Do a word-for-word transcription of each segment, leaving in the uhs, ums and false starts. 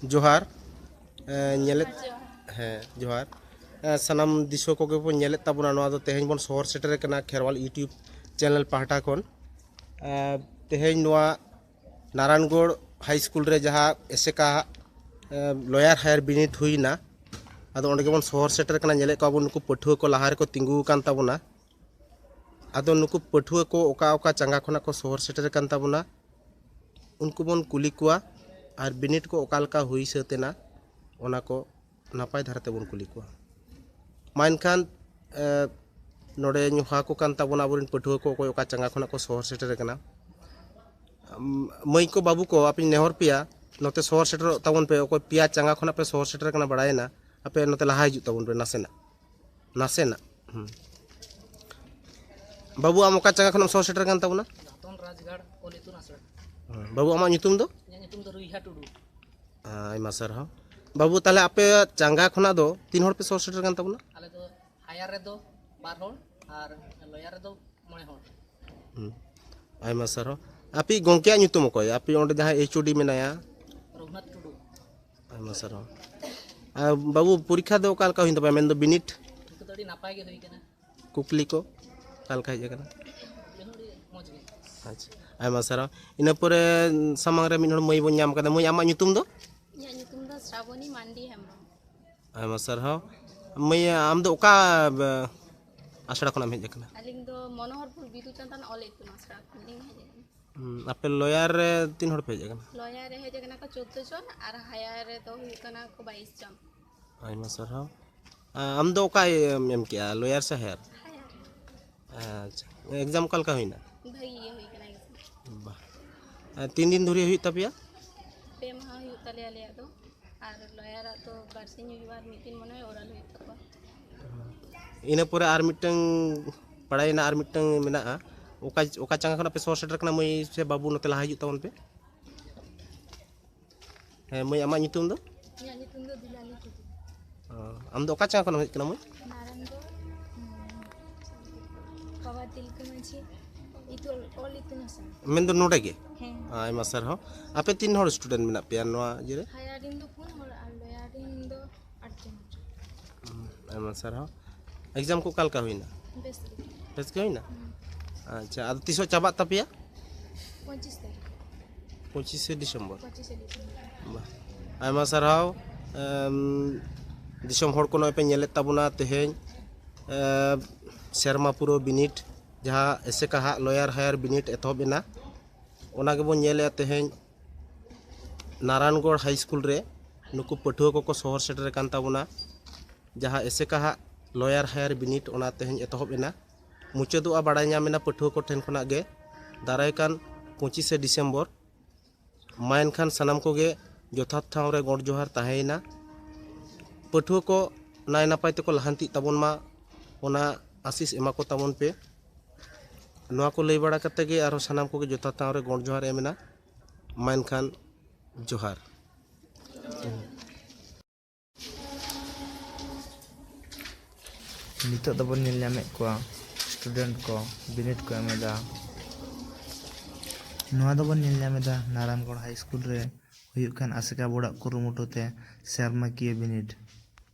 ᱡᱚᱦᱟᱨ᱾ ᱮ, ᱧᱮᱞᱮᱫ, ᱦᱮᱸ, ᱡᱚᱦᱟᱨ᱾ ᱮ, ᱥᱟᱱᱟᱢ ᱫᱤᱥᱩᱣᱟᱹ ᱠᱚᱜᱮ ᱵᱚᱱ ᱧᱮᱞᱮᱫ ᱛᱟᱵᱚᱱᱟ, ᱱᱚᱣᱟ ᱫᱚ ᱛᱮᱦᱮᱧ ᱵᱚᱱ ᱥᱚᱦᱚᱨ ᱥᱮᱴᱮᱨ ᱟᱠᱟᱱᱟ ᱠᱷᱮᱨᱣᱟᱞ YouTube channel ᱯᱟᱦᱴᱟ ᱠᱷᱚᱱ᱾ ᱮ, ᱛᱮᱦᱮᱧ ᱱᱚᱣᱟ ᱱᱟᱨᱟᱭᱚᱱᱜᱚᱲ ᱦᱟᱭ ᱥᱠᱩᱞ ᱨᱮ ᱡᱟᱦᱟᱸ ᱮᱥᱮᱠᱟ, ᱮ, ᱞᱚᱭᱟᱨ ᱦᱟᱭᱟᱨ ᱵᱤᱱᱤᱰ ᱦᱩᱭᱱᱟ, ᱟᱫᱚ ᱚᱸᱰᱮ ᱜᱮᱵᱚᱱ ᱥᱚᱦᱚᱨ ᱥᱮᱴᱮᱨ ᱟᱠᱟᱱᱟ᱾ ᱧᱮᱞᱮᱫ ᱠᱚᱣᱟ ᱵᱚᱱ ᱱᱩᱠᱩ ᱯᱟᱹᱴᱷᱩᱣᱟᱹ ᱠᱚ ᱞᱟᱦᱟ ᱨᱮᱠᱚ ᱛᱤᱸᱜᱩ ᱟᱠᱟᱱ ᱛᱟᱵᱚᱱᱟ᱾ ᱟᱫᱚ ᱱᱩᱠᱩ ᱯᱟᱹᱴᱷᱩᱣᱟᱹ ᱠᱚ ᱚᱠᱟ ᱚᱠᱟ ᱪᱟᱸᱜᱟ ᱠᱷᱚᱱᱟᱜ ᱠᱚ ᱥᱚᱦᱚᱨ ᱥᱮᱴᱮᱨ ᱟᱠᱟᱱ ᱛᱟᱵᱚᱱᱟ, ᱩᱱᱠᱩ ᱵᱚᱱ ᱠᱩᱞᱤ ᱠᱚᱣᱟ, ᱟᱨ ᱵᱤᱱᱤᱰ ᱠᱚ ᱚᱠᱟ ᱞᱮᱠᱟ ᱦᱩᱭ ᱥᱟᱹᱛ ᱮᱱᱟ, ᱚᱱᱟ ᱠᱚ ᱱᱟᱯᱟᱭ ᱫᱷᱟᱨᱟ ᱛᱮᱵᱚᱱ ᱠᱩᱞᱤ ᱠᱚᱣᱟ᱾ ᱢᱟ ᱮᱱᱠᱷᱟᱱ, ᱮ, ᱱᱚᱰᱮ ᱧᱩ ᱦᱚᱦᱚ ᱟᱠᱚ ᱠᱟᱱ ᱛᱟᱵᱚᱱᱟ ᱟᱵᱚᱨᱮᱱ ᱯᱟᱹᱴᱷᱩᱣᱟᱹ ᱠᱚ, ᱚᱠᱚᱭ ᱚᱠᱟ ᱪᱟᱸᱜᱟ ᱠᱷᱚᱱᱟᱜ ᱠᱚ ᱥᱚᱦᱚᱨ ᱥᱮᱴᱮᱨ ᱟᱠᱟᱱᱟ᱾ ᱟᱢ, ᱢᱟᱹᱭ ᱠᱚ, ᱵᱟᱹᱵᱩ ᱠᱚ, ᱟᱯᱮᱧ ᱱᱮᱦᱚᱨ ᱯᱮᱭᱟ, ᱱᱚᱛᱮ ᱥᱚᱦᱚᱨ ᱥᱮᱴᱮᱨᱚᱜ ᱛᱟᱵᱚᱱ ᱯᱮ᱾ ᱚᱠᱚᱭ ᱯᱮᱭᱟ ᱪᱟᱸᱜᱟ ᱠᱷᱚᱱᱟᱜ ᱯᱮ ᱥᱚᱦᱚᱨ ᱥᱮᱴᱮᱨ ᱟᱠᱟᱱᱟ, ᱵᱟᱲᱟᱭᱮᱱᱟ, ᱟᱯᱮ ᱱᱚᱛᱮ ᱞᱟᱦᱟ ᱦᱤᱡᱩᱜ ᱛᱟᱵᱚᱱ ᱯᱮ ᱱᱟᱥᱮᱱᱟᱜ, ᱱᱟᱥᱮᱱᱟᱜ᱾ ᱦᱩᱸ᱾ ᱵᱟᱹᱵᱩ, ᱟᱢ ᱚᱠᱟ ᱪᱟᱸᱜᱟ ᱠᱷᱚᱱᱟᱜ ᱮᱢ ᱥᱚᱦᱚᱨ ᱥᱮᱴᱮᱨ ᱟᱠᱟᱱ ᱛᱟᱵᱚᱱᱟ? ᱫᱟᱛᱚᱱ ᱨᱟᱡᱽᱜᱟᱲ ᱚᱞ ᱤᱛᱩᱱ ᱟᱥᱲᱟ᱾ ᱦᱩᱸ᱾ ᱵᱟᱹᱵᱩ, ᱟᱢᱟᱜ ᱧᱩᱛᱩᱢ ᱫᱚ? ᱤᱧᱟᱹᱜ ᱧᱩᱛᱩᱢ ᱫᱚ ᱨᱩᱭᱦᱟ ᱴᱩᱰᱩ᱾ ᱟᱭᱢᱟ ᱥᱟᱨᱦᱟᱣ᱾ ᱵᱟᱹᱵᱩ, ᱛᱟᱦᱞᱮ ᱟᱯᱮ ᱪᱟᱸᱜᱟ ᱠᱷᱚᱱᱟᱜ ᱫᱚ ᱛᱤᱱ ᱦᱚᱲ ᱯᱮ ᱥᱚᱦᱚᱨ ᱥᱮᱴᱮᱨ ᱟᱠᱟᱱ ᱛᱟᱵᱚᱱᱟ? ᱟᱞᱮ ᱫᱚ ᱦᱟᱭᱟᱨ ᱨᱮᱫᱚ ᱵᱟᱨ ᱦᱚᱲ ᱟᱨ ᱞᱚᱭᱟᱨ ᱨᱮᱫᱚ ᱢᱚᱬᱮ ᱦᱚᱲ᱾ ᱦᱩᱸ᱾ ᱟᱭᱢᱟ ᱥᱟᱨᱦᱟᱣ᱾ ᱟᱯᱮ ᱜᱚᱢᱠᱮᱭᱟᱜ ᱧᱩᱛᱩᱢ ᱚᱠᱚᱭ? ᱟᱯᱮ ᱚᱸᱰᱮ ᱡᱟᱦᱟᱸᱭ ᱮᱭᱤᱪ ᱳ ᱰᱤ ᱢᱮᱱᱟᱭᱟ? ᱨᱚᱜᱷᱩᱱᱟᱛᱷ ᱴᱩᱰᱩ᱾ ᱟᱭᱢᱟ ᱥᱟᱨᱦᱟᱣ᱾ ᱟᱨ ᱵᱟᱹᱵᱩ, ᱯᱚᱨᱤᱠᱠᱷᱟ ᱫᱚ ᱚᱠᱟ ᱞᱮᱠᱟ ᱦᱩᱭᱮᱱ ᱛᱟᱯᱮᱭᱟ? ᱢᱮᱱᱫᱚ ᱵᱤᱱᱤᱰ? ᱯᱚᱨᱤᱠᱠᱷᱟ ᱫᱚ ᱟᱹᱰᱤ ᱱᱟᱯᱟᱭ ᱜᱮ ᱦᱩᱭ ᱠᱟᱱᱟ᱾ ᱠᱩᱠᱞᱤ ᱠᱚ ᱚᱠᱟ ᱞᱮᱠᱟ ᱦᱮᱡ ᱟᱠᱟᱱᱟ? ᱠᱩᱠᱞᱤ ᱦᱚᱸ ᱟᱹᱰᱤ ᱢᱚᱡᱽ ᱜᱮ᱾ ᱟᱪᱪᱷᱟ, ᱟᱭᱢᱟ ᱥᱟᱨᱦᱟᱣ᱾ ᱤᱱᱟᱹ ᱯᱚᱨᱮ ᱥᱟᱢᱟᱝ ᱨᱮ ᱢᱤᱫ ᱦᱚᱲ ᱢᱟᱹᱭ ᱵᱚᱱ ᱧᱟᱢ ᱠᱟᱫᱟ᱾ ᱢᱟᱹᱭ, ᱟᱢᱟᱜ ᱧᱩᱛᱩᱢ ᱫᱚ? ᱤᱧᱟᱹᱜ ᱧᱩᱛᱩᱢ ᱫᱚ ᱥᱨᱟᱵᱚᱱᱤ ᱢᱟᱱᱰᱤ ᱦᱮᱢᱵᱨᱚᱢ᱾ ᱟᱭᱢᱟ ᱥᱟᱨᱦᱟᱣ᱾ ᱢᱟᱹᱭ, ᱟᱢ ᱫᱚ ᱚᱠᱟ, ᱮ, ᱟᱥᱲᱟ ᱠᱷᱚᱱᱟᱜ ᱮᱢ ᱦᱮᱡ ᱟᱠᱟᱱᱟ? ᱟᱹᱞᱤᱧ ᱫᱚ ᱢᱚᱱᱳᱦᱚᱨᱯᱩᱨ ᱵᱤᱫᱩ ᱪᱟᱸᱫᱟᱱ ᱚᱞ ᱤᱛᱩᱱ ᱟᱥᱲᱟ ᱠᱷᱚᱱ ᱞᱤᱧ ᱦᱮᱡ ᱟᱠᱟᱱᱟ᱾ ᱦᱩᱸ, ᱟᱯᱮ ᱞᱚᱭᱟᱨ ᱨᱮ ᱛᱤᱱ ᱦᱚᱲ ᱯᱮ ᱦᱮᱡ ᱟᱠᱟᱱᱟ? ᱞᱚᱭᱟᱨ ᱨᱮ ᱦᱮᱡ ᱟᱠᱟᱱᱟ ᱠᱚ ᱪᱳᱫᱽᱫᱳ ᱡᱚᱱ ᱟᱨ ᱦᱟᱭᱟᱨ ᱨᱮᱫᱚ ᱦᱩᱭᱩᱜ ᱠᱟᱱᱟ ᱠᱚ ᱵᱟᱭᱤᱥ ᱡᱚᱱ᱾ ᱟᱭᱢᱟ ᱥᱟᱨᱦᱟᱣ᱾ ᱟ, ᱟᱢ ᱫᱚ ᱚᱠᱟ ᱮᱢ ᱮᱢ ᱠᱮᱜᱼᱟ, ᱞᱚᱭᱟᱨ ᱥᱮ ᱦᱟᱭᱟᱨ? ᱦᱟᱭᱟᱨ᱾ ᱟᱪᱪᱷᱟ, ᱮᱠᱡᱟᱢ ᱚᱠᱟ ᱞᱮᱠᱟ ᱦᱩᱭᱱᱟ? ᱵᱷᱟᱹᱜᱤ ᱜᱮ ᱦᱩᱭ ᱠᱟᱱᱟ ᱮᱠᱡᱟᱢ᱾ ᱵᱟᱦ᱾ ᱟ, ᱛᱤᱱ ᱫᱤᱱ ᱫᱷᱩᱨᱤ ᱦᱩᱭᱩᱜ ᱛᱟᱯᱮᱭᱟ? ᱯᱮ ᱢᱟᱦᱟ ᱦᱩᱭᱩᱜ ᱛᱟᱞᱮᱭᱟ ᱟᱞᱮᱭᱟᱜ ᱫᱚ, ᱟᱨ ᱞᱚᱭᱟᱨᱟᱜ ᱫᱚ ᱵᱟᱨᱥᱤᱧ ᱦᱩᱭᱩᱜᱼᱟ, ᱟᱨ ᱢᱤᱫ ᱫᱤᱱ ᱢᱚᱱᱮ ᱦᱚᱭ ᱚᱨᱟᱞ ᱦᱩᱭᱩᱜ ᱛᱟᱠᱚᱣᱟ᱾ ᱤᱱᱟᱹ ᱯᱚᱨᱮ ᱟᱨ ᱢᱤᱫᱴᱟᱝ ᱵᱟᱲᱟᱭᱮᱱᱟ, ᱟᱨ ᱢᱤᱫᱴᱟᱝ ᱢᱮᱱᱟᱜᱼᱟ, ᱚᱠᱟ, ᱚᱠᱟ ᱪᱟᱸᱜᱟ ᱠᱷᱚᱱᱟᱜ ᱯᱮ ᱥᱚᱦᱚᱨ ᱥᱮᱴᱮᱨ ᱠᱟᱱᱟ? ᱢᱟᱹᱭ ᱥᱮ ᱵᱟᱹᱵᱩ, ᱱᱚᱛᱮ ᱞᱟᱦᱟ ᱦᱤᱡᱩᱜ ᱛᱟᱵᱚᱱ ᱯᱮ᱾ ᱦᱮᱸ ᱢᱟᱹᱭ, ᱟᱢᱟᱜ ᱧᱩᱛᱩᱢ ᱫᱚ? ᱤᱧᱟᱹᱜ ᱧᱩᱛᱩᱢ ᱫᱚ ᱫᱩᱞᱟᱞᱤ ᱴᱩᱰᱩ᱾ ᱚ, ᱟᱢ ᱫᱚ ᱚᱠᱟ ᱪᱟᱸᱜᱟ ᱠᱷᱚᱱᱮᱢ ᱦᱮᱡ ᱠᱟᱱᱟ ᱢᱟᱹᱭ? ᱱᱟᱨᱟᱭᱚᱱᱜᱚᱲ, ᱩᱸ, ᱵᱟᱵᱟ ᱛᱤᱞᱠᱟᱹ ᱢᱟᱹᱡᱷᱤ᱾ ᱤᱛᱩ ᱚᱞ, ᱚᱞ ᱤᱛᱩᱱ ᱟᱥᱲᱟ᱾ ᱢᱮᱱᱫᱚ ᱱᱚᱰᱮ ᱜᱮ? ᱦᱮᱸ᱾ ᱟᱭᱢᱟ ᱥᱟᱨᱦᱟᱣ᱾ ᱟᱯᱮ ᱛᱤᱱ ᱦᱚᱲ student ᱢᱮᱱᱟᱜ ᱯᱮᱭᱟ ᱱᱚᱣᱟ ᱤᱭᱟᱹ ᱨᱮ? ᱦᱟᱭᱟᱨᱤᱝ ᱫᱚ ᱯᱩᱱ ᱦᱚᱲ ᱟᱨ ᱞᱚᱭᱟᱨᱤᱝ ᱫᱚ ᱟᱴ ᱡᱚᱱ᱾ ᱦᱩᱸ, ᱟᱭᱢᱟ ᱥᱟᱨᱦᱟᱣ᱾ exam ᱠᱚ ᱚᱠᱟ ᱞᱮᱠᱟ ᱦᱩᱭᱱᱟ? ᱵᱮᱥ ᱜᱮ᱾ ᱵᱮᱥ ᱜᱮ ᱦᱩᱭᱱᱟ? ᱦᱩᱸ᱾ ᱟᱪᱪᱷᱟ, ᱟᱫᱚ ᱛᱤᱥᱚᱜ ᱪᱟᱵᱟᱜ ᱛᱟᱯᱮᱭᱟ? ᱯᱚᱸᱪᱤᱥ ᱛᱟᱹᱨᱤᱠᱷ᱾ ᱯᱚᱸᱪᱤᱥᱮ ᱰᱤᱥᱮᱢᱵᱚᱨ᱾ ᱯᱚᱸᱪᱤᱥᱮ ᱰᱤᱥᱮᱢᱵᱚᱨ᱾ ᱵᱟᱦ, ᱟᱭᱢᱟ ᱥᱟᱨᱦᱟᱣ᱾ ᱮᱢ, ᱫᱤᱥᱚᱢ ᱦᱚᱲ ᱠᱚ ᱱᱚᱜᱼᱚᱭ ᱯᱮ ᱧᱮᱞᱮᱫ ᱛᱟᱵᱚᱱᱟ ᱛᱮᱦᱮᱧ, ᱮᱢ, ᱥᱮᱨᱢᱟ ᱯᱩᱨᱟᱹᱣ ᱵᱤᱱᱤᱰ, ᱡᱟᱦᱟᱸ ᱮᱥᱮᱠᱟ ᱦᱟᱜ ᱞᱚᱭᱟᱨ ᱦᱟᱭᱟᱨ ᱵᱤᱱᱤᱰ ᱮᱛᱚᱦᱚᱵ ᱮᱱᱟ᱾ ᱚᱱᱟ ᱜᱮᱵᱚᱱ ᱧᱮᱞᱮᱫᱼᱟ ᱛᱮᱦᱮᱧ ᱱᱟᱨᱟᱭᱚᱱᱜᱚᱲ ᱦᱟᱭ ᱥᱠᱩᱞ ᱨᱮ ᱱᱩᱠᱩ ᱯᱟᱹᱴᱷᱩᱣᱟᱹ ᱠᱚᱠᱚ ᱥᱚᱦᱚᱨ ᱥᱮᱴᱮᱨ ᱟᱠᱟᱱ ᱛᱟᱵᱚᱱᱟ᱾ ᱡᱟᱦᱟᱸ ᱮᱥᱮᱠᱟ ᱦᱟᱜ ᱞᱚᱭᱟᱨ ᱦᱟᱭᱟᱨ ᱵᱤᱱᱤᱰ, ᱚᱱᱟ ᱛᱮᱦᱮᱧ ᱮᱛᱚᱦᱚᱵ ᱮᱱᱟ, ᱢᱩᱪᱟᱹᱫᱚᱜᱼᱟ ᱵᱟᱲᱟᱭ ᱧᱟᱢ ᱮᱱᱟ ᱯᱟᱹᱴᱷᱩᱣᱟᱹ ᱠᱚ ᱴᱷᱮᱱ ᱠᱷᱚᱱᱟᱜ ᱜᱮ ᱫᱟᱨᱟᱭ ᱠᱟᱱ ᱯᱚᱸᱪᱤᱥᱮ ᱰᱤᱥᱮᱢᱵᱚᱨ᱾ ᱢᱟ ᱮᱱᱠᱷᱟᱱ ᱥᱟᱱᱟᱢ ᱠᱚᱜᱮ ᱡᱚᱛᱷᱟᱛ ᱴᱷᱟᱶ ᱨᱮ ᱜᱚᱰ ᱡᱚᱦᱟᱨ ᱛᱟᱦᱮᱸᱭᱮᱱᱟ᱾ ᱯᱟᱹᱴᱷᱩᱣᱟᱹ ᱠᱚ ᱱᱟᱭ ᱱᱟᱯᱟᱭ ᱛᱮᱠᱚ ᱞᱟᱦᱟᱱᱛᱤᱜ ᱛᱟᱵᱚᱱ ᱢᱟ, ᱚᱱᱟ ᱟᱥᱤᱥ ᱮᱢᱟ ᱠᱚ ᱛᱟᱵᱚᱱ ᱯᱮ᱾ ᱱᱚᱣᱟ ᱠᱚ ᱞᱟᱹᱭ ᱵᱟᱲᱟ ᱠᱟᱛᱮ ᱜᱮ ᱟᱨᱦᱚᱸ ᱥᱟᱱᱟᱢ ᱠᱚᱜᱮ ᱡᱚᱛᱷᱟᱛ ᱴᱷᱟᱶ ᱨᱮ ᱜᱚᱰ ᱡᱚᱦᱟᱨ ᱮᱢ ᱮᱱᱟ᱾ ᱢᱟ ᱮᱱᱠᱷᱟᱱ ᱡᱚᱦᱟᱨ᱾ ᱱᱤᱛᱚᱜ ᱫᱚᱵᱚᱱ ᱧᱮᱞ ᱧᱟᱢᱮᱫ ᱠᱚᱣᱟ student ᱠᱚ ᱵᱤᱱᱤᱰ ᱠᱚ ᱮᱢ ᱮᱫᱟ᱾ ᱱᱚᱣᱟ ᱫᱚᱵᱚᱱ ᱧᱮᱞ ᱧᱟᱢ ᱮᱫᱟ ᱱᱟᱨᱟᱭᱚᱱᱜᱚᱲ ᱦᱟᱭ ᱥᱠᱩᱞ ᱨᱮ ᱦᱩᱭᱩᱜ ᱠᱟᱱ ᱟᱥᱮᱠᱟ ᱵᱳᱨᱰᱟᱜ ᱠᱩᱨᱩᱢᱩᱴᱩ ᱛᱮ ᱥᱮᱨᱢᱟᱠᱤᱭᱟᱹ ᱵᱤᱱᱤᱰ᱾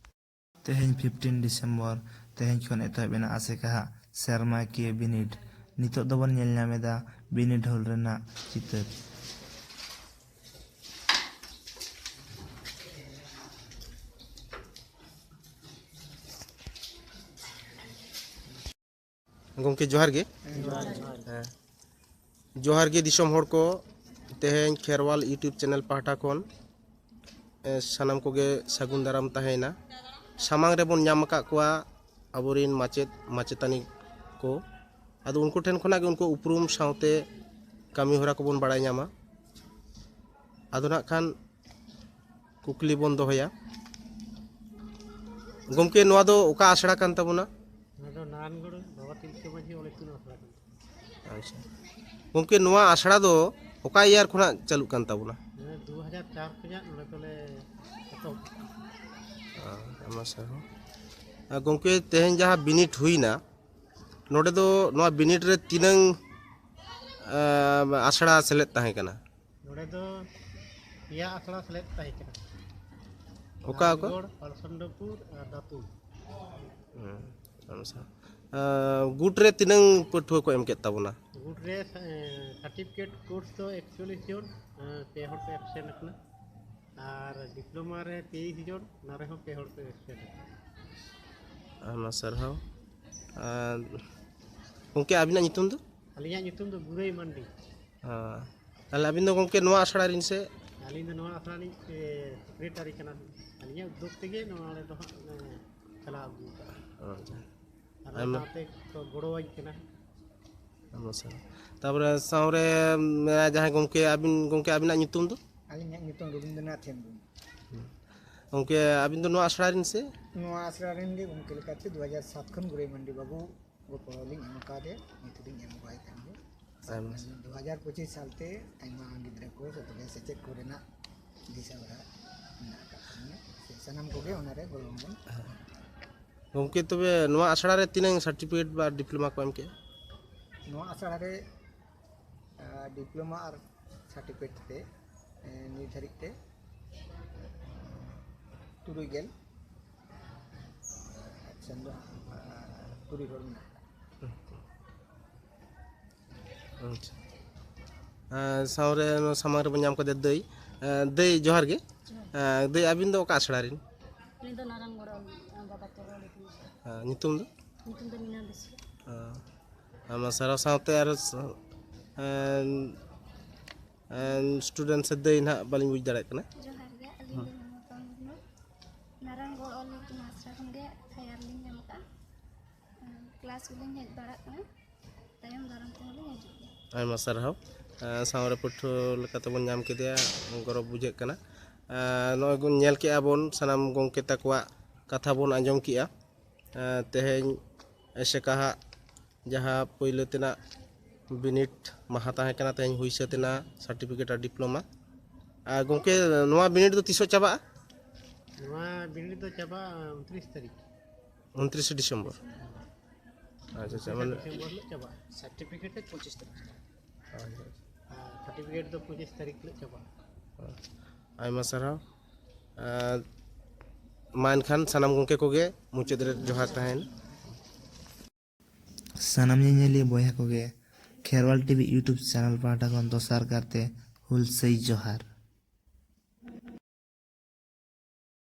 ᱛᱮᱦᱮᱧ fifteen ᱰᱤᱥᱮᱢᱵᱚᱨ, ᱛᱮᱦᱮᱧ ᱠᱷᱚᱱ ᱮᱛᱚᱦᱚᱵ ᱮᱱᱟ ᱟᱥᱮᱠᱟ ᱦᱟᱜ ᱥᱮᱨᱢᱟᱠᱤᱭᱟᱹ ᱵᱤᱱᱤᱰ᱾ ᱱᱤᱛᱚᱜ ᱫᱚᱵᱚᱱ ᱧᱮᱞ ᱧᱟᱢ ᱮᱫᱟ ᱵᱤᱱᱤᱰ ᱦᱚᱞ ᱨᱮᱱᱟᱜ ᱪᱤᱛᱟᱹᱨ᱾ ᱜᱚᱢᱠᱮ ᱡᱚᱦᱟᱨ ᱜᱮ᱾ ᱦᱮᱸ᱾ ᱡᱚᱦᱟᱨ ᱜᱮ ᱫᱤᱥᱚᱢ ᱦᱚᱲ ᱠᱚ, ᱛᱮᱦᱮᱧ ᱠᱷᱮᱨᱣᱟᱞ YouTube ᱪᱮᱱᱮᱞ ᱯᱟᱦᱴᱟ ᱠᱷᱚᱱ, ᱮ, ᱥᱟᱱᱟᱢ ᱠᱚᱜᱮ ᱥᱟᱹᱜᱩᱱ ᱫᱟᱨᱟᱢ ᱛᱟᱦᱮᱸᱭᱮᱱᱟ᱾ ᱥᱟᱢᱟᱝ ᱨᱮᱵᱚᱱ ᱧᱟᱢ ᱟᱠᱟᱫ ᱠᱚᱣᱟ ᱟᱵᱚᱨᱮᱱ ᱢᱟᱪᱮᱫ ᱢᱟᱪᱮᱛᱟᱹᱱᱤ ᱠᱚ᱾ ᱟᱫᱚ ᱩᱱᱠᱩ ᱴᱷᱮᱱ ᱠᱷᱚᱱᱟᱜ ᱜᱮ ᱩᱱᱠᱩ ᱩᱯᱨᱩᱢ ᱥᱟᱶᱛᱮ ᱠᱟᱹᱢᱤ ᱦᱚᱨᱟ ᱠᱚᱵᱚᱱ ᱵᱟᱲᱟᱭ ᱧᱟᱢᱟ᱾ ᱟᱫᱚ ᱱᱟᱜ ᱠᱷᱟᱱ ᱠᱩᱠᱞᱤ ᱵᱚᱱ ᱫᱚᱦᱚᱭᱟ᱾ ᱜᱚᱢᱠᱮ, ᱱᱚᱣᱟ ᱫᱚ ᱚᱠᱟ ᱟᱥᱲᱟ ᱠᱟᱱ ᱛᱟᱵᱚᱱᱟ? ᱱᱚᱣᱟ ᱫᱚ ᱱᱟᱨᱟᱭᱚᱱᱜᱚᱲ ᱵᱟᱵᱟ ᱛᱤᱞᱠᱟᱹ ᱢᱟᱹᱡᱷᱤ ᱚᱞ ᱤᱛᱩᱱ ᱟᱥᱲᱟ ᱠᱟᱱᱟ᱾ ᱟᱪᱪᱷᱟ᱾ ᱜᱚᱢᱠᱮ, ᱱᱚᱣᱟ ᱟᱥᱲᱟ ᱫᱚ ᱚᱠᱟ year ᱠᱷᱚᱱᱟᱜ ᱪᱟᱹᱞᱩᱜ ᱠᱟᱱ ᱛᱟᱵᱚᱱᱟ? ᱱᱚᱣᱟ ᱫᱩ ᱦᱟᱡᱟᱨ ᱪᱟᱨ ᱠᱷᱚᱱᱟᱜ ᱱᱚᱰᱮ ᱫᱚᱞᱮ ᱮᱛᱚᱦᱚᱵ ᱠᱟᱜᱼᱟ᱾ ᱟᱭᱢᱟ ᱥᱟᱨᱦᱟᱣ᱾ ᱟᱨ ᱜᱚᱢᱠᱮ, ᱛᱮᱦᱮᱧ ᱡᱟᱦᱟᱸ ᱵᱤᱱᱤᱰ ᱦᱩᱭᱱᱟ, ᱱᱚᱰᱮ ᱫᱚ, ᱱᱚᱣᱟ ᱵᱤᱱᱤᱰ ᱨᱮ ᱛᱤᱱᱟᱹᱝ ᱟᱥᱲᱟ ᱥᱮᱞᱮᱫ ᱛᱟᱦᱮᱸ ᱠᱟᱱᱟ? ᱱᱚᱰᱮ ᱫᱚ ᱯᱮᱭᱟ ᱟᱥᱲᱟ ᱥᱮᱞᱮᱫ ᱛᱟᱦᱮᱸ ᱠᱟᱱᱟ᱾ ᱚᱠᱟ ᱚᱠᱟ? ᱱᱟᱨᱟᱭᱚᱱᱜᱚᱲ, ᱯᱟᱞᱥᱚᱱᱰᱚᱯᱩᱨ ᱟᱨ ᱫᱟᱛᱩ᱾ ᱦᱮᱸ, ᱟᱪᱪᱷᱟ᱾ ᱜᱩᱴ ᱨᱮ ᱛᱤᱱᱟᱹᱝ ᱯᱟᱹᱴᱷᱩᱣᱟᱹ ᱠᱚ ᱮᱢ ᱠᱮᱫ ᱛᱟᱵᱚᱱᱟ? ᱜᱩᱴ ᱨᱮ ᱥᱟᱨᱴᱤᱯᱷᱤᱠᱮᱴ ᱠᱳᱨᱥ ᱫᱚ ᱮᱠᱪᱩᱣᱟᱞᱤᱥ ᱡᱚᱱ, ᱯᱮ ᱦᱚᱲ ᱠᱚ ᱮᱵᱥᱮᱱᱴ ᱟᱠᱟᱱᱟ᱾ ᱟᱨ ᱰᱤᱯᱞᱳᱢᱟ ᱨᱮ ᱛᱮᱭᱤᱥ ᱡᱚᱱ, ᱚᱱᱟ ᱨᱮᱦᱚᱸ ᱯᱮ ᱦᱚᱲ ᱠᱚ ᱮᱵᱥᱮᱱᱴ ᱟᱠᱟᱱᱟ᱾ ᱟᱭᱢᱟ ᱥᱟᱨᱦᱟᱣ᱾ ᱟᱨ ᱜᱚᱢᱠᱮ, ᱟᱹᱵᱤᱱᱟᱜ ᱧᱩᱛᱩᱢ ᱫᱚ? ᱟᱹᱞᱤᱧᱟᱜ ᱧᱩᱛᱩᱢ ᱫᱚ ᱜᱩᱨᱟᱹᱭ ᱢᱟᱱᱰᱤ᱾ ᱦᱮᱸ᱾ ᱛᱟᱦᱚᱞᱮ ᱟᱹᱵᱤᱱ ᱫᱚ ᱜᱚᱢᱠᱮ ᱱᱚᱣᱟ ᱟᱥᱲᱟ ᱨᱮᱱ ᱥᱮ? ᱟᱹᱞᱤᱧ ᱫᱚ ᱱᱚᱣᱟ ᱟᱥᱲᱟ ᱨᱤᱱᱤᱡ ᱥᱮᱠᱨᱮᱴᱟᱨᱤ ᱠᱟᱱᱟᱞᱤᱧ᱾ ᱟᱹᱞᱤᱧᱟᱜ ᱩᱫᱽᱫᱳᱜᱽ ᱛᱮᱜᱮ ᱱᱚᱣᱟ ᱟᱞᱮ ᱫᱚ ᱦᱟᱸᱜ ᱞᱮ ᱪᱟᱞᱟᱣ ᱟᱹᱜᱩ ᱟᱠᱟᱫᱼᱟ᱾ ᱟᱪᱪᱷᱟ᱾ ᱟᱨ ᱟᱭᱢᱟ ᱥᱟᱶᱛᱮ ᱠᱚ ᱜᱚᱲᱚᱣᱟᱹᱧ ᱠᱟᱱᱟ᱾ ᱟᱭᱢᱟ ᱥᱟᱨᱦᱟᱣ᱾ ᱛᱟᱯᱚᱨᱮ ᱥᱟᱶᱨᱮ ᱢᱮᱱᱟᱭᱟ ᱡᱟᱦᱟᱸᱭ ᱜᱚᱢᱠᱮ, ᱟᱹᱵᱤᱱ ᱜᱚᱢᱠᱮ, ᱟᱹᱵᱤᱱᱟᱜ ᱧᱩᱛᱩᱢ ᱫᱚ? ᱟᱹᱞᱤᱧᱟᱜ ᱧᱩᱛᱩᱢ ᱨᱚᱵᱤᱱᱫᱨᱚᱱᱟᱛᱷ ᱦᱮᱢᱵᱨᱚᱢ᱾ ᱜᱚᱢᱠᱮ, ᱟᱹᱵᱤᱱ ᱫᱚ ᱱᱚᱣᱟ ᱟᱥᱲᱟ ᱨᱮᱱ ᱥᱮ? ᱱᱚᱣᱟ ᱟᱥᱲᱟ ᱨᱮᱱ ᱜᱮ ᱜᱚᱢᱠᱮ ᱞᱮᱠᱟᱛᱮ ᱫᱩ ᱦᱟᱡᱟᱨ ᱥᱟᱛ ᱠᱷᱚᱱ ᱜᱩᱨᱟᱹᱭ ᱢᱟᱱᱰᱤ ᱵᱟᱹᱵᱩ ᱜᱚᱯᱚᱲᱚ ᱞᱤᱧ ᱮᱢ ᱟᱠᱟᱫᱮ, ᱱᱤᱛ ᱦᱚᱸᱞᱤᱧ ᱮᱢ ᱟᱠᱟᱭ ᱠᱟᱱ ᱜᱮᱭᱟ᱾ ᱟᱭᱢᱟ᱾ ᱫᱩ ᱦᱟᱡᱟᱨ ᱯᱚᱸᱪᱤᱥ ᱥᱟᱞᱛᱮ ᱟᱭᱢᱟ ᱜᱤᱫᱽᱨᱟᱹ ᱠᱚ ᱡᱚᱛᱚ ᱜᱮ ᱥᱮᱪᱮᱫ ᱠᱚᱨᱮᱱᱟᱜ ᱫᱤᱥᱟᱹ ᱦᱚᱨᱟ ᱢᱮᱱᱟᱜ ᱟᱠᱟᱫ ᱛᱟᱹᱞᱤᱧᱟ᱾ ᱥᱮ ᱥᱟᱱᱟᱢ ᱠᱚᱜᱮ ᱚᱱᱟᱨᱮ ᱜᱚᱲᱚ ᱵᱚᱱ᱾ ᱜᱚᱢᱠᱮ, ᱛᱚᱵᱮ ᱱᱚᱣᱟ ᱟᱥᱲᱟ ᱨᱮ ᱛᱤᱱᱟᱹᱝ ᱥᱟᱨᱴᱤᱯᱷᱤᱠᱮᱴ ᱵᱟ ᱰᱤᱯᱞᱳᱢᱟ ᱠᱚ ᱮᱢ ᱠᱮᱜᱼᱟ? ᱱᱚᱣᱟ ᱟᱥᱲᱟ ᱨᱮ, ᱟᱨ ᱰᱤᱯᱞᱳᱢᱟ ᱟᱨ ᱥᱟᱨᱴᱤᱯᱷᱤᱠᱮᱴ ᱛᱮ, ᱮ, ᱱᱤᱛ ᱫᱷᱟᱹᱨᱤᱡ ᱛᱮ ᱛᱩᱨᱩᱭ ᱜᱮᱞ, ᱟᱨ ᱥᱮᱱ ᱫᱚ, ᱟᱨ ᱛᱩᱨᱩᱭ ᱦᱚᱲ ᱢᱮᱱᱟᱜ ᱠᱚᱣᱟ᱾ ᱟᱪᱪᱷᱟ᱾ ᱟᱨ ᱥᱟᱶᱨᱮ ᱱᱚᱣᱟ ᱥᱟᱢᱟᱝ ᱨᱮᱵᱚᱱ ᱧᱟᱢ ᱠᱟᱫᱮᱭᱟ ᱫᱟᱹᱭ᱾ ᱮ, ᱫᱟᱹᱭ, ᱡᱚᱦᱟᱨ ᱜᱮ᱾ ᱡᱚᱦᱟᱨ᱾ ᱮ, ᱫᱟᱹᱭ, ᱟᱹᱵᱤᱱ ᱫᱚ ᱚᱠᱟ ᱟᱥᱲᱟ ᱨᱮᱱ? ᱟᱹᱞᱤᱧ ᱫᱚ ᱱᱟᱨᱟᱭᱚᱱᱜᱚᱲ, ᱵᱟᱵᱟ ᱛᱚᱨᱚᱞ ᱠᱟᱱᱟ᱾ ᱮ, ᱧᱩᱛᱩᱢ ᱫᱚ? ᱧᱩᱛᱩᱢ ᱫᱚ ᱢᱤᱱᱟ ᱵᱮᱥᱨᱟ᱾ ᱮ, ᱟᱭᱢᱟ ᱥᱟᱨᱦᱟᱣ᱾ ᱥᱟᱶᱛᱮ ᱟᱨᱚ ᱥ-, ᱮ, ᱮ, ᱥᱴᱩᱰᱮᱱᱴ ᱥᱮ ᱫᱟᱹᱭ ᱱᱟᱦᱟᱜ ᱵᱟᱹᱞᱤᱧ ᱵᱩᱡᱽ ᱫᱟᱲᱮᱭᱟᱜ ᱠᱟᱱᱟ᱾ ᱡᱚᱦᱟᱨ ᱜᱮ, ᱟᱹᱞᱤᱧ ᱫᱚ ᱢᱚᱢᱚᱛᱟ ᱢᱩᱨᱢᱩ᱾ ᱱᱟᱨᱟᱭᱚᱱᱜᱚᱲ ᱚᱞ ᱤᱛᱩᱱ ᱟᱥᱲᱟ ᱠᱷᱚᱱ ᱜᱮ ᱦᱟᱭᱟᱨ ᱞᱤᱧ ᱧᱟᱢ ᱟᱠᱟᱫᱼᱟ᱾ ᱠᱞᱟᱥ ᱠᱚᱞᱤᱧ ᱦᱮᱡ ᱵᱟᱲᱟᱜ ᱠᱟᱱᱟ, ᱛᱟᱭᱚᱢ ᱫᱟᱨᱟᱢ ᱛᱮᱦᱚᱸ ᱞᱤᱧ ᱦᱤᱡᱩᱜ ᱜᱮᱭᱟ᱾ ᱟᱭᱢᱟ ᱥᱟᱨᱦᱟᱣ᱾ ᱮᱸ, ᱥᱟᱶᱨᱮ ᱯᱟᱹᱴᱷᱩᱣᱟᱹ ᱞᱮᱠᱟᱛᱮᱵᱚᱱ ᱧᱟᱢ ᱠᱮᱫᱮᱭᱟ, ᱜᱚᱨᱚᱵᱽ ᱵᱩᱡᱷᱟᱹᱜ ᱠᱟᱱᱟ᱾ ᱮᱸ, ᱱᱚᱜᱼᱚᱭ ᱵᱚᱱ ᱧᱮᱞ ᱠᱮᱜᱼᱟ ᱵᱚᱱ, ᱥᱟᱱᱟᱢ ᱜᱚᱢᱠᱮ ᱛᱟᱠᱚᱣᱟᱜ ᱠᱟᱛᱷᱟ ᱵᱚᱱ ᱟᱸᱡᱚᱢ ᱠᱮᱜᱼᱟ᱾ ᱮᱸ, ᱛᱮᱦᱮᱧ ᱮᱥᱮᱠᱟ ᱦᱟᱜ ᱡᱟᱦᱟᱸ ᱯᱳᱭᱞᱳ ᱛᱮᱱᱟᱜ ᱵᱤᱱᱤᱰ ᱢᱟᱦᱟ ᱛᱟᱦᱮᱸ ᱠᱟᱱᱟ, ᱛᱮᱦᱮᱧ ᱦᱩᱭ ᱥᱟᱹᱛ ᱮᱱᱟ ᱥᱟᱨᱴᱤᱯᱷᱤᱠᱮᱴ ᱟᱨ ᱰᱤᱯᱞᱳᱢᱟ᱾ ᱟᱨ ᱜᱚᱢᱠᱮ, ᱱᱚᱣᱟ ᱵᱤᱱᱤᱰ ᱫᱚ ᱛᱤᱥᱚᱜ ᱪᱟᱵᱟᱜᱼᱟ? ᱱᱚᱣᱟ ᱵᱤᱱᱤᱰ ᱫᱚ ᱪᱟᱵᱟᱜᱼᱟ ᱩᱱᱛᱨᱤᱥ ᱛᱟᱹᱨᱤᱠᱷ᱾ ᱩᱱᱛᱨᱤᱥᱮ ᱰᱤᱥᱮᱢᱵᱚᱨ᱾ ᱟᱪᱪᱷᱟ, ᱟᱪᱪᱷᱟ, ᱢᱟᱱᱮ ᱰᱤᱥᱮᱢᱵᱚᱨ ᱦᱤᱞᱳᱜ ᱪᱟᱵᱟᱜᱼᱟ᱾ ᱥᱟᱨᱴᱤᱯᱷᱤᱠᱮᱴ ᱯᱚᱸᱪᱤᱥ ᱛᱟᱹᱨᱤᱠᱷ᱾ ᱥᱟᱨᱴᱤᱯᱷᱤᱠᱮᱴ ᱫᱚ ᱯᱚᱸᱪᱤᱥ ᱛᱟᱹᱨᱤᱠᱷ ᱦᱤᱞᱳᱜ ᱪᱟᱵᱟᱜᱼᱟ᱾ ᱟᱭᱢᱟ ᱥᱟᱨᱦᱟᱣ᱾ ᱟᱨ ᱢᱟ ᱮᱱᱠᱷᱟᱱ ᱥᱟᱱᱟᱢ ᱜᱚᱢᱠᱮ ᱠᱚᱜᱮ ᱢᱩᱪᱟᱹᱫ ᱨᱮ ᱡᱚᱦᱟᱨ ᱛᱟᱦᱮᱱ᱾ ᱥᱟᱱᱟᱢ ᱧᱮᱧᱮᱞᱤᱭᱟᱹ ᱵᱚᱭᱦᱟ ᱠᱚᱜᱮ ᱠᱷᱮᱨᱣᱟᱞ ᱴᱤᱵᱷᱤ YouTube ᱪᱮᱱᱮᱞ ᱯᱟᱦᱴᱟ ᱠᱷᱚᱱ ᱫᱚᱥᱟᱨ ᱠᱟᱨᱛᱮ ᱦᱩᱞᱥᱟᱹᱭ ᱡᱚᱦᱟᱨ᱾